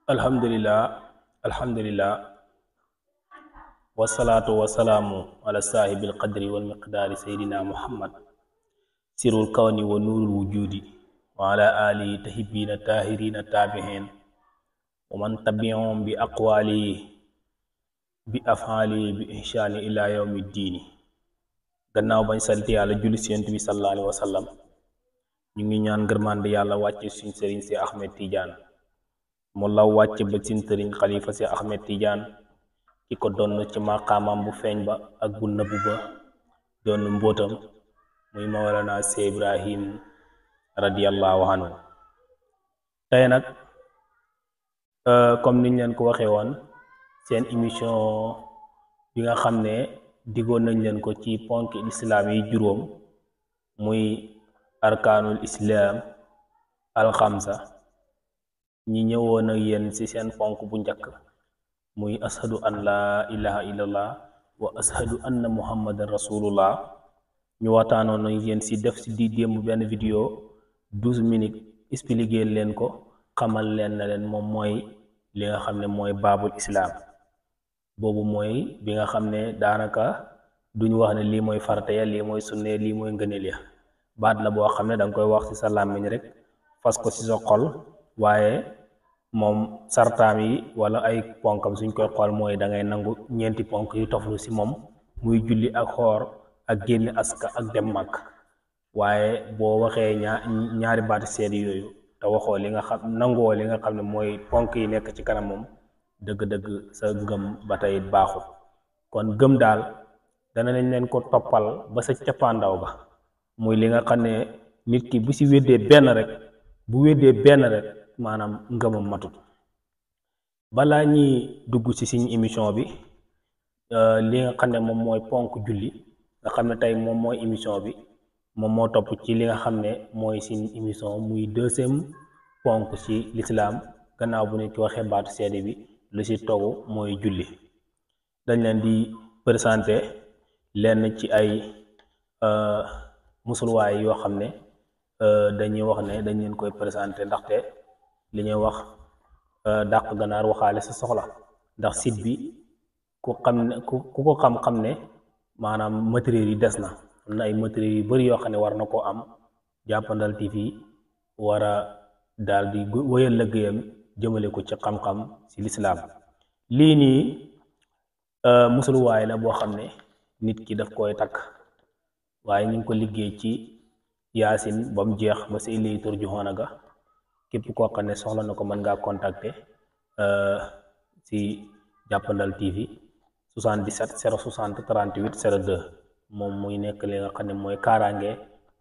Alhamdulillah, alhamdulillah, wassalatu wassalamu ala sahibil qadri wal miqdari sayyidina Muhammad sirul kawni wa nurul wujudi wa ala alihi tahibina tahirina tabihin wa man tabi'ahum bi aqwali bi af'ali bi ihsani ila yawmi dini. Gannaaw bañ sant yàlla julli ci Yonent bi sallallahu alayhi wa sallam ñu ngi ñaan ngërmande yàlla wàcce suñ sëriñ si Ahmed Tidiane mu law wàcc ba sin sëriñ xalifa si Ahmed Tidiane ki ko donn ci maqaamam bu feeñ ba ak bu nëbbu ba doon mbóotam muy Mawlana Cheikh Ibrahim radiyallahu anhu. tey nag comme niñ leen ko waxee woon seen émission bi nga xam ne diggoon nañ leen ko ci ponk lislaam yi juróom muy arkaanul islaam alxamsa, ñi ñëwoon ak yéen ci seen ponk bu njëkk muy ashadu an laa ilaha illallah wa ashadu anna muhammadan rasulullah. ñu waxtaanoon ak yéen ci def ci di démb benn vidéo 12 minutes expliqué leen ko, xamal leen na leen moom mooy li nga xam ne mooy baabul islaam. boobu mooy bi nga xam ne daanaka duñu wax ne lii mooy farata ya, lii mooy sunne, lii mooy ngëneel ya. baat la boo xam ne danga koy wax ci sa làmmiñ rek fas ko ci sa xol, waaye moom sartaam yi wala ay ponkam suñ koy xool mooy da ngay nangu ñeenti ponk yu toflu ci moom, muy julli ak xoor ak génne aska ak dem màkk. waaye boo waxee ñaari baati seede yooyu te waxoo li nga xam, nangoo li nga xam ne mooy ponk yi nekk ci kanam moom, dëgg-dëgg sa ngëm ba tey baaxul. kon gëm daal dana nañ leen ko toppal ba sa cappaandaw ga, muy li nga xam ne nit ki bu ci weddee benn rek maanaam ngëmam matut. balaa ñuy dugg ci suñu émission bi, li nga xam ne moom mooy ponk julli nga xam ne tey moom mooy émission bi, moom moo topp ci li nga xam ne mooy suñu émission, muy deuxième ponk ci lislaam. gannaaw bu nit ki waxee baatu seede bi, lu ci togu mooy julli. dañ leen di présenté lenn ci ay musulwaay yoo xam ne dañuy wax ne dañ leen koy présenté ndaxte li ñuy wax dàq ganaar waxaale sa soxla. ndax site bi ku xam ne ku ko xam ne maanaam matériel yi des na. am na ay matériel yu bari yoo xam ne war na koo am. Jàppandal TV war a daal di wëyal liggéeyam jëmale ko ci xam-xam ci lislaam. lii nii musulwaay la boo xam ne nit ki daf koy takk, waaye ñu ngi ko liggéey ci yaasin ba mu jeex ba sa ilay turjuxoon ga. képp koo xam ne soxla na ko mën ngaa contacter ci Jàppandal TV 77 060 38 02. moom muy nekk li nga xam ne mooy kaaraange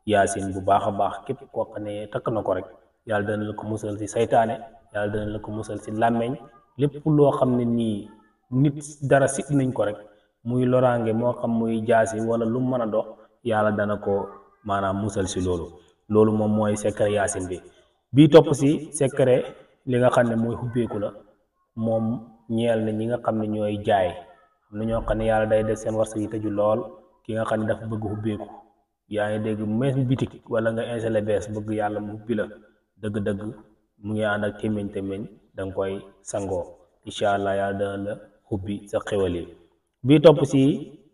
yaasin bu baax a baax. képp koo xam ne takk na ko rek yàlla dana la ko musal ci saytaane, yàlla dana la ko musal ci làmmeñ. lépp loo xam ne nii nit dara sit nañ ko rek, muy loraange moo xam muy jaasi wala lu mën a dox, yàlla dana ko maanaam musal ci loolu moom mooy secret yaasin bi. bii topp ci secret li nga xam ne mooy xubbeeku la, moom ñeel na ñi nga xam ne ñooy jaay. am na ñoo xam ne yàlla day def seen warsa yi tëju lool, ki nga xam ne dafa bëgg xubbeeku, yaa ngi dégg même bitik wala nga installé bees bëgg yàlla mu hubbi la, dëgg-dëgg mu ngi ànd ak témmiñ danga koy sangoo, incha allah yàlla dana la hubbi sa xewal yi. bii topp ci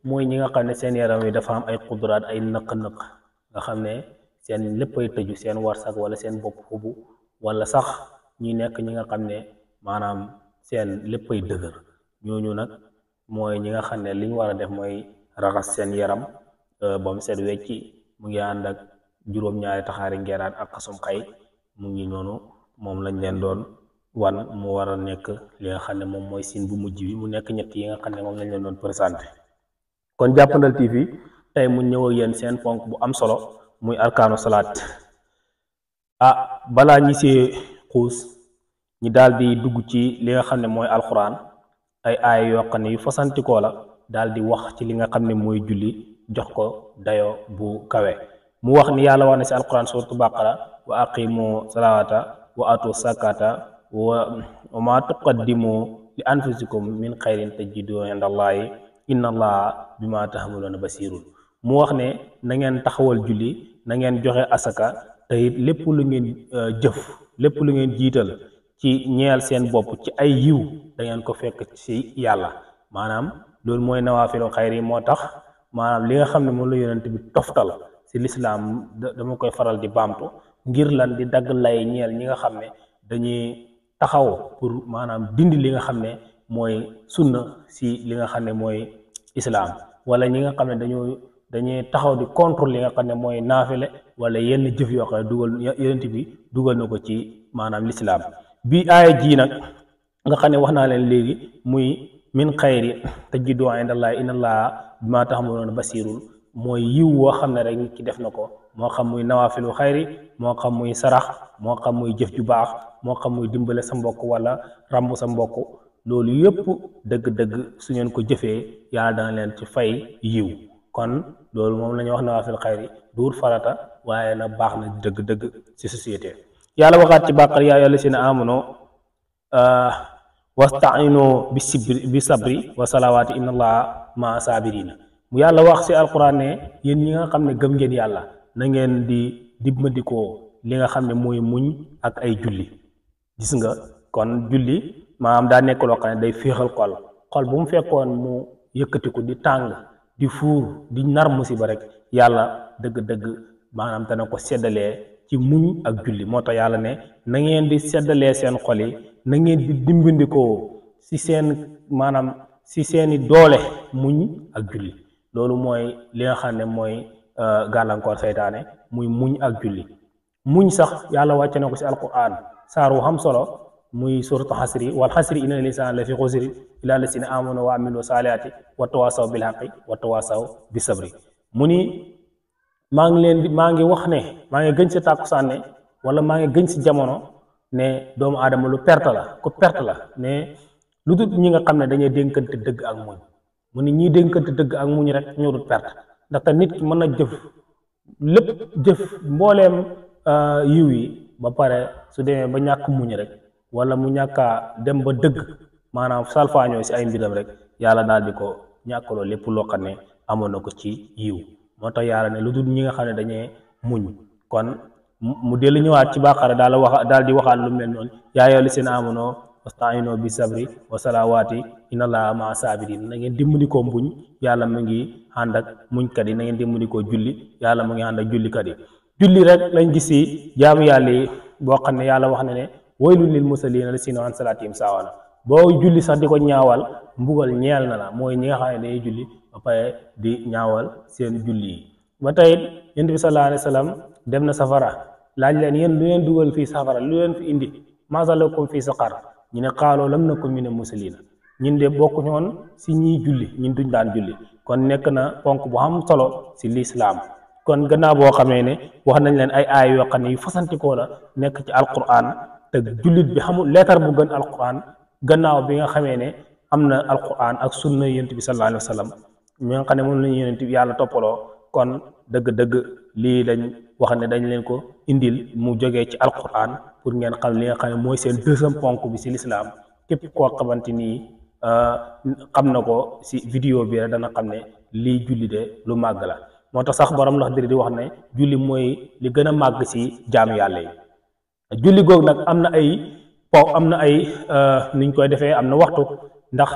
mooy ñi nga xam ne seen yaram yi dafa am ay xudraat, ay nëq-nëq nga xam ne seen léppay tëju, seen warsak wala seen bopp xubu, wala sax ñi nekk ñi nga xam ne maanaam seen léppay dëgër. ñooñu nag mooy ñi nga xam ne li ñu war a def mooy raxas seen yaram ba mu set wecci. mu ngi ànd ak juróom-ñaari taxaari ngeraat ak xasum xay. mu ngi noonu, moom lañ leen doon wan mu war a nekk li nga xam ne moom mooy sin bu mujj bi, mu nekk ñett yi nga xam ne moom lañ leen doon présenté. kon Jàppandal TV tey mu ñëw ak yéen seen ponk bu am solo, muy arkaanu salaat. balaa ñi see xuus ñi daal di dugg ci li nga xam ne mooy alxuraan, ay aaya yoo xam ne yu fasantikoo la, daal di wax ci li nga xam ne mooy julli, jox ko dayo bu kawe. mu wax ni yàlla wax na ci alxuraan suuratu baqara, wa aqimu salaata wa atu sakata wa ma tuqaddimu li anfusikum min xayrin tajidu inda allahi inna allaha bima tahmaluna basirun. mu wax ne na ngeen taxawal julli, na ngeen joxe asaka, te it lépp lu ngeen jëf, lépp lu ngeen jiital ci ñeel seen bopp ci ay yiw da ngeen ko fekk ci yàlla maanaam loolu mooy nawaafilu xayri moo tax maanaam li nga xam ne moom la yonent bi toftal ci lislaam dama koy faral di baamtu ngir lan di dagg lay ñeel ñi nga xam ne dañuy taxaw pour maanaam dindi li nga xam ne mooy sunna ci li nga xam ne mooy islaam wala ñi nga xam ne dañuy taxaw di contre li nga xam ne mooy naafile wala yenn jëf yoo xam ne dugal yonent bi dugal na ko ci maanaam lislaam bi aaya ji nag nga xam ne wax naa leen léegi muy min xayri tajidu indallahi inna allaha bima ta'maluna basirun mooy yiw woo xam ne rek nit ki def na ko moo xam muy nawaafilu xayri moo xam muy sarax moo xam muy jëf ju baax moo xam muy dimbale sa mbokk wala ràmb sa mbokk loolu yëpp dëgg-dëgg su ngeen ko jëfee yàlla dana leen ci fay yiw kon loolu moom la ñuy wax nawaafil xayri duur farata waaye nag baax na dëgg-dëgg ci société yàlla waxaat ci bàqar yaa ayyuhal lazina aamanu wastainu bi sabri wa salawaati inna allaha maa saabirina mu yàlla wax ci alquran ne yéen ñi nga xam ne gëm ngeen yàlla na ngeen di dimbandikoo li nga xam ne mooy muñ ak ay julli gis nga kon julli maanaam daa nekk loo xam ne day féexal xol bu mu fekkoon mu yëkkatiku di tàng di fuur di nar musiba rek yàlla dëgg-dëgg maanaam dana ko seddalee ci muñ ak julli moo tax yàlla ne na ngeen di seddalee seen xol yi na ngeen di dimbandikoo ci seen maanaam ci seeni doole muñ ak julli loolu mooy li nga xam ne mooy gàllankoor seytaane muy muñ ak julli muñ sax yàlla wàcce na ko ci alquran saar wu xam solo muy suratu xasri wal xasri inna linsana la fi xusri illa lasina amanu wa amilu salihati wa tawasaw bil haqi wa tawasaw bis sabri mu ni maa ngi wax ne maa ngi gën ci tàkkusaan ne wala maa ngi gën ci jamono ne doomu aadama lu perte la ku perte la ne lu dul ñi nga xam ne dañuy dénkante dëgg ak muñ mu ni ñiy dénkante dëgg ak muñ rek ñoo dul perte ndaxte nit ki mën na jëf mbooleem yiw yi ba pare su demee ba ñàkk muñ rek wala mu ñàkkaa dem ba dëgg maanaam salfaañoo ci ay mbiram rek yàlla daal di ko ñàkkaloo lépp loo xam ne amoon na ko ci yiw moo tax yàlla ne lu dul ñi nga xam ne dañuy muñ kon mu dellu ñëwaat ci bàqara daal di waxaat lu mel noonu yaa ayyuhal lazina aamanu wasta'iinu bi sabri wa salawaati inna allaha ma'a saabiriin na ngeen dimbandikoo muñ yàlla mu ngi ànd ak muñkat yi na ngeen dimbandikoo julli yàlla mu ngi ànd ak jullikat yi julli rek lañ gis ci jaamu yàlla yi boo xam ne yàlla wax na ne waylun lil musalliina llaziina an salaatihim saahuun boo julli sax di ko ñaawal mbugal ñeel na la mooy ñi nga xam ne dañuy julli ba pare di ñaawal seen julli yi ba tey yonent bi sallallahu alayhi wa sallam dem na safara laaj leen yéen lu leen dugal fii safara lu leen fi indi maa salakum fii saqar ñu ne qaaluu lam naku mina musalliina ñun de bokk ñoon si ñiy julli ñun duñ daan julli kon nekk na ponk bu am solo si lislaam kon gannaaw boo xamee ne wax nañ leen ay aay yoo xam ne yu fasantikoo la nekk ci alquran te jullit bi xamul leetar bu gën alquran gannaaw bi nga xamee ne am na alquran ak sunna yonent bi sallallahu alayhi wa sallam mi nga xam ne moom lañu yonent bi yàlla toppaloo kon dëgg-dëgg lii lañ wax ne dañ leen ko indil mu jógee ci alquran pour ngeen xam li nga xam ne mooy seen deuxième ponk bi si lislaam képp koo xamante nii xam na ko si vidéo bi rek dana xam ne lii julli de lu màgg la moo tax sax borom lax diri di wax ne julli mooy li gën a màgg si jaamu yàlla yi julli googu nag am na ay niñ koy defee am na waxtu ndax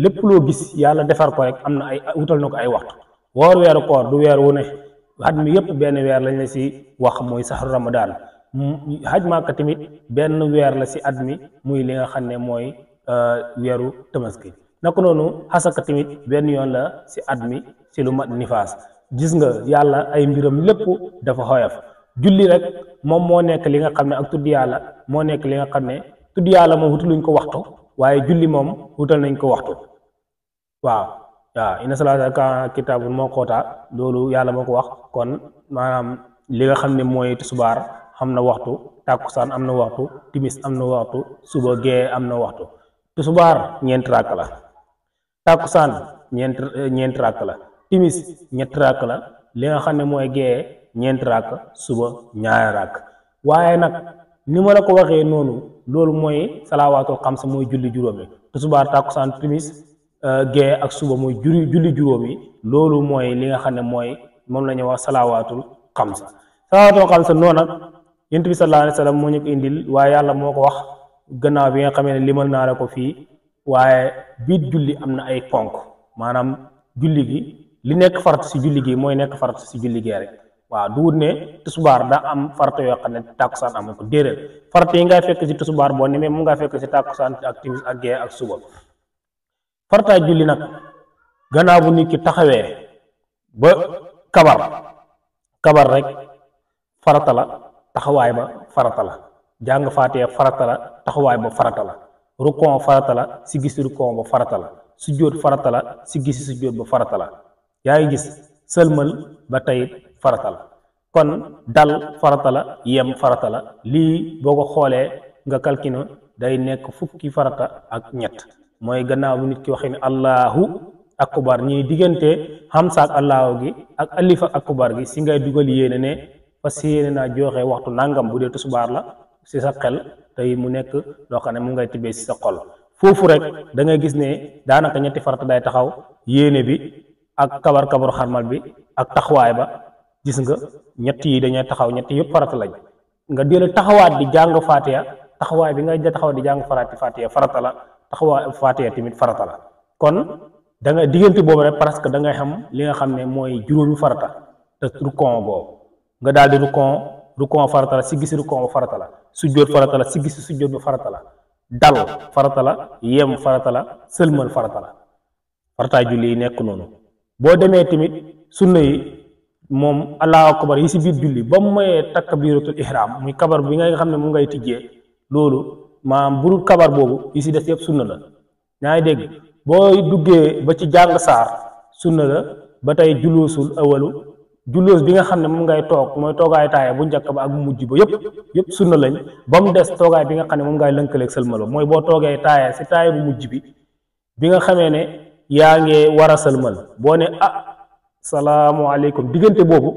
lépp loo gis yàlla defar ko rek am na ay wutal na ko ay waxtu woor weeru koor du weer wu ne at mi yëpp benn weer lañ la si wax muy saxru ramadaan xaj Màkka tamit benn weer la si at mi muy li nga xam ne mooy weeru tamaski naka noonu xasaka tamit benn yoon la si at mi si lu mat nifaas gis nga yàlla ay mbiram lépp dafa xoyof julli rek moom moo nekk li nga xam ne ak tudd yàlla moo nekk li nga xam ne tudd yàlla moom wutaluñ ko waxtu waaye julli moom wutal nañ ko waxtu waaw inna salaata kaanat kitaabun mawquuta loolu yàlla moo ko wax kon maanaam li nga xam ne mooy tisbaar am na waxtu tàkkusaan am na waxtu timis am na waxtu suba gee am na waxtu tisbaar ñeenti ràkk la tàkkusaan ñeenti ràkk la timis ñetti ràkk la li nga xam ne mooy gee ñeenti ràkk suba ñaari ràkk waaye nag ni ma la ko waxee noonu loolu mooy salawaatul xamsa mooy julli juróomi tisbaar tàkkusaan timis gee ak suba mooy julli juróomi loolu mooy li nga xam ne mooy moom la ñuy wax salawaatul xamsa noonu nag yonent bi sallallahu alayhi wa sallam moo ñu ko indil waaye yàlla moo ko wax gannaaw bi nga xamee ne limal naa la ko fii waaye biir julli am na ay ponk maanaam julli gi li nekk farata si julli gi mooy nekk farata si julli gee rek waaw du wut ne tusubaar daa am farata yoo xam ne tàkkusaan am ko déedéet farata yi ngay fekk si tusubaar boo nemee mu nga fekk si tàkkusaan ak timis ak gee ak suba farataay julli nag gannaaw bu nit ki taxawee ba kabar rek farata la taxawaay ba farata la jàng faatiha farata la taxawaay ba farata la rukon farata la si gis rukon ba farata la sujjóot farata la si gis sujjóot ba farata la yaa ngi gis sëlmal ba tey farata la kon dal farata la yem farata la lii boo ko xoolee nga kalkino day nekk fukki farata ak ñett mooy gannaaw bu nit ki waxee ne allahu akbar ñuy diggante xamsa ak allahu gi ak alifa akbar gi si ngay dugal yéene ne fas yéene naa joxe waxtu nangam bu dee tusubaar la si sa xel tey mu nekk loo xam ne mu ngay tibbee si sa xol foofu rek da ngay gis ne daanaka ñetti farata day taxaw yéene bi ak kabaru xarmal bi ak taxawaay ba gis nga ñett yi dañuy taxaw ñett yëpp farata lañ nga deel taxawaat di jàng faatiya taxawaay bi ngay taxaw di jàng faatiya farata la taxawaay faatiya tamit farata la kon da nga diggante boobu rek parce que da ngay xam li nga xam ne mooy juróomi farata te rukon boobu nga daal di rukon farata la si gis rukon ba farata la sujjóot farata la si gis sujjóot ba farata la dal farata la yem farata la sëlmal farata la farataay julli yi nekk noonu boo demee tamit sunna yi moom allahu akbar yi si biir julli ba mu mayee takbiratul ihram muy kabar bi nga xam ne mu ngay tijjee loolu maanaam bu dul kabar boobu yi si des yëpp sunna la ñaa ngi dégg boo duggee ba ci jàng saar sunna la ba tey juloosul awalu julloos bi nga xam ne moom ngay toog mooy toogaay taaya bu njëkk ba ak bu mujj ba yëpp sunna lañ ba mu des toogaay bi nga xam ne moom ngay lënkaleeg sëlmalo mooy boo toogee taaya si taaya bu mujj bi nga xamee ne yaa ngi war a sëlmal boo ne salaamualeykum diggante boobu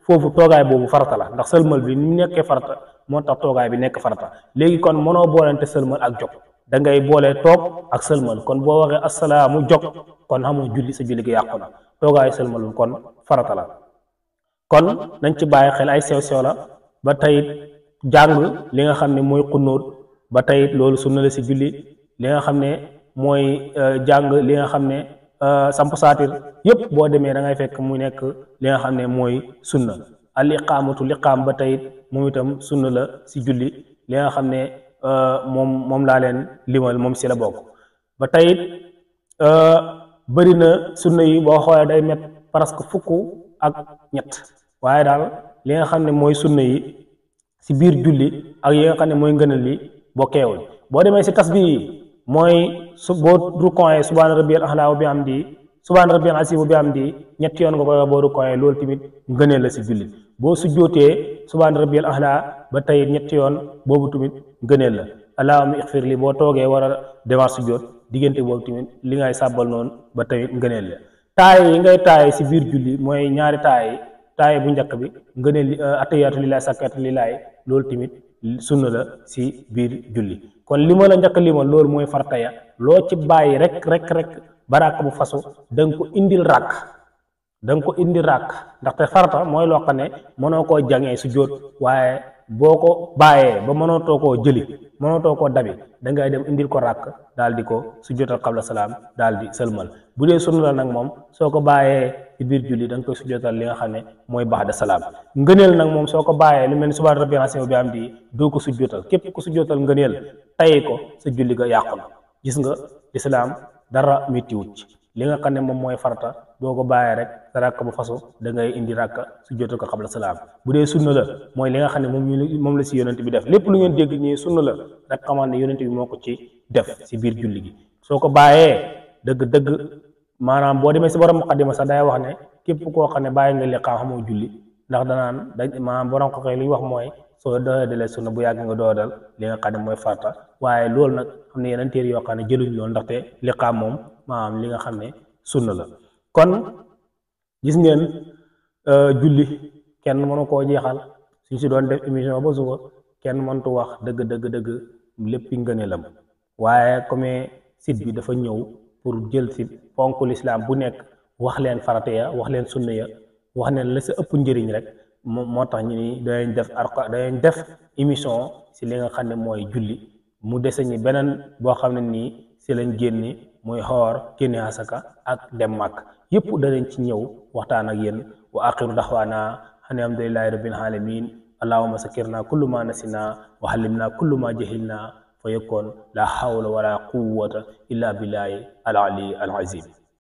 foofu toogaay boobu farata la ndax sëlmal bi ni mu nekkee farata moo tax toogaay bi nekk farata léegi kon mënoo boolente sëlmal ak jog da ngay boole toog ak sëlmal kon boo waxee asalaamu jog kon xamoo julli sa julli gi yàqu na toogaayu sëlmal kon farata la kon nañ ci bàyyi xel ay sew-sew la ba tey jàng li nga xam ne mooy xunóot ba tey loolu sunna la si julli li nga xam ne mooy jàng li nga xam ne samp saatir yëpp boo demee da ngay fekk mu nekk li nga xam ne mooy sunna al iqaamatu liqaam ba tey moom itam sunna la si julli li nga xam ne moom laa leen limal moom si la bokk ba tey bëri na sunna yi boo xoolee day met presque fukk ak ñett waaye daal li nga xam ne mooy sunna yi si biir julli ak yi nga xam ne mooy ngënal li bokkeewuñ boo demee si tasbih yi mooy boo rukkooyee subhaana rabbiyal a'laa wa bihamdi subhaana rabbiyal aziim wa bihamdi ñetti yoon nga koy wax boo rukkooyee loolu tamit ngëneel la si julli boo sujjootee subhaana rabbiyal a'laa ba tey ñetti yoon boobu tamit ngëneel la allahumma ighfir li boo toogee war a demaat sujjoot diggante boobu tamit li ngay sàbbal noonu ba tamit ngëneel la taaye yi ngay taaye si biir julli mooy ñaari taaye bu njëkk bi ngëneel li atahiyaatu lillaahi sakkaatu lillaahi loolu tamit sunna la si biir julli kon li ma la njëkk limal loolu mooy farata ya loo ci bàyyi rek baraak bu fasu da nga ko indil ràkk ndaxte farata mooy loo xam ne mënoo koo jàngee su jóot waaye boo ko bàyyee ba mënootoo koo jëli mënootoo koo dabi da ngay dem indil ko ràkk daal di ko su jootal qabla salaam daal di sëlmal bu dee sunna la nag moom soo ko bàyyee ci biir julli da nga koy su jootal li nga xam ne mooy ba'da salaam ngëneel nag moom soo ko bàyyee lu mel ni subhaana rabbiyal aziim wa bihamdihi doo ko su jootal képp ku su jootal ngëneel tay ko sa julli ga yàqu na gis nga lislaam dara mettiwut ci li nga xam ne moom mooy farata boo ko bàyyee rek sa ràkk bu fasu da ngay indi ràkk su jootal ko qabla salaam bu dee sunna la mooy li nga xam ne moom la si yonent bi def lépp lu ngeen dégg ñi sunna la rek xamal ne yonent bi moo ko ci def si biir julli gi soo ko bàyyee dëgg maanaam boo demee si borom muqaddima sax day wax ne képp koo xam ne bàyyi nga liqaam xamoo julli ndax maanaam borom ko li ñu wax mooy soo doodalee sunna bu yàgg nga doodal li nga xam ne mooy farata waaye loolu nag xam ne yeneen téere yoo xam ne jëluñ loolu ndaxte liqaam moom maanaam li nga xam ne sunna la kon gis ngeen julli kenn mënu koo jeexal suñ si doon def émission ba suba kenn mëntu wax dëgg lépp ngëneelam waaye comme site bi dafa ñëw pour jël si ponk lislaam bu nekk wax leen farata ya wax leen sunna ya wax ne la sa ëpp njëriñ rek moo tax ñu ni danañ def émission si li nga xam ne mooy julli mu dese ñi beneen boo xam ne nii si lañ génne muy xoor génne asaka ak dem màkk yëpp danañ ci ñëw waxtaan ak yéen wa axiru daxwaana ani alhamdulillahi rabbil alamin allahumma sakirna kullu ma nasina wa hallimna kullu ma jahilna fa yakun la hawla wala quwwata illa billahi al ali al azim